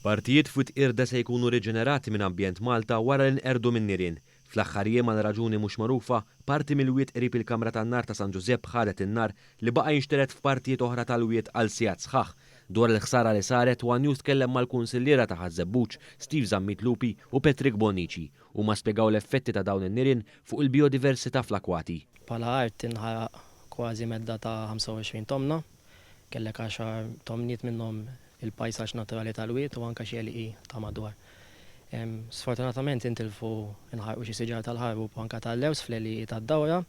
Partijiet f'Wied Qirda se jkunu riġenerati minn Ambjent Malta wara li nqerdu min-nirien. Fl-aħħar jiem għal raġuni mhux magħrufa, parti mill-wied qrib il-Kamra tan-Nar ta' San Ġużepp ħadet in-nar li baqa' jinxtered f'partijiet oħra tal-wied għal sigħat sħaħ. Dwar il-ħsara li saret, one News tkellem mal-kunsilliera ta' Ħaż-Żebbuġ, Steve Zammit Lupi u Patrick Bonnici. Huma spjegaw l-effetti ta' dawn in-nirien fuq il-bijodiversità fl-akwati. Bħala art inħaraq kważi medda ta' 25 tomna. Kellek għaxar tomniet minnhom il-pajsaġġ naturali tal-wied u anke xi għelieqi ta' madwar. Sfortunatament intilfu inħarqu xi siġar tal-ħarrub u anke tal-lewż fl-għelieqi tad-dawra.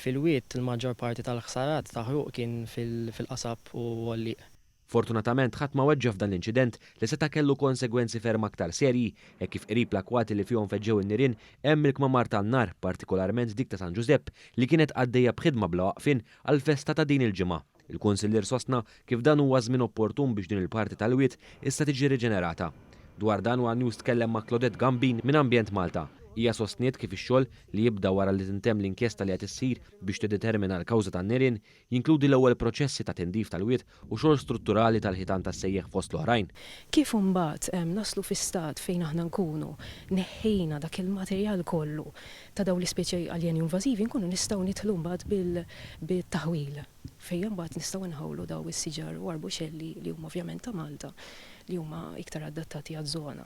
Fil-wied il-maġġor parti tal-ħsarat ta' ħruq kien fil-qasab u għollieq. Fortunatament ħadd ma weġġa' f'dan l-inċident li seta' kellu konsegwenzi ferm aktar serji hekk kif qrib l-akkwati li fihom feġġew in-nirien hemm il-kmamar tan-nar, partikolarment dik ta' San Ġużepp li kienet għaddejja b'ħidma bla waqfien għall-festa ta' din il-ġimgħa. Il-Kunsillier sostna kif dan huwa żmien opportun biex din il-parti tal-wied issa tiġi riġenerata. Dwar dan one News tkellem ma' Claudette Gambin minn Ambjent Malta. Hija sostniet kif ix-xogħol, li jibda wara li tintemm l-inkjesta li qed issir biex tiddetermina l-kawża tan-nirien, jinkludi l-ewwel proċessi ta' tindif tal-wied u xogħol strutturali tal-ħitan tas-sejjieħ fost l-oħrajn. Kif imbagħad naslu fi stat fejn aħna nkunu neħħejna dak il-materjal kollu ta' dawn l-ispeċi aljeni invażivi nkunu nistgħu nidħlu mbagħad bil-taħwil fejn imbagħad nistgħu nħawlu dawn is-siġar u arbuxelli li huma ovvjament ta' Malta li huma iktar adattati għaż-żona.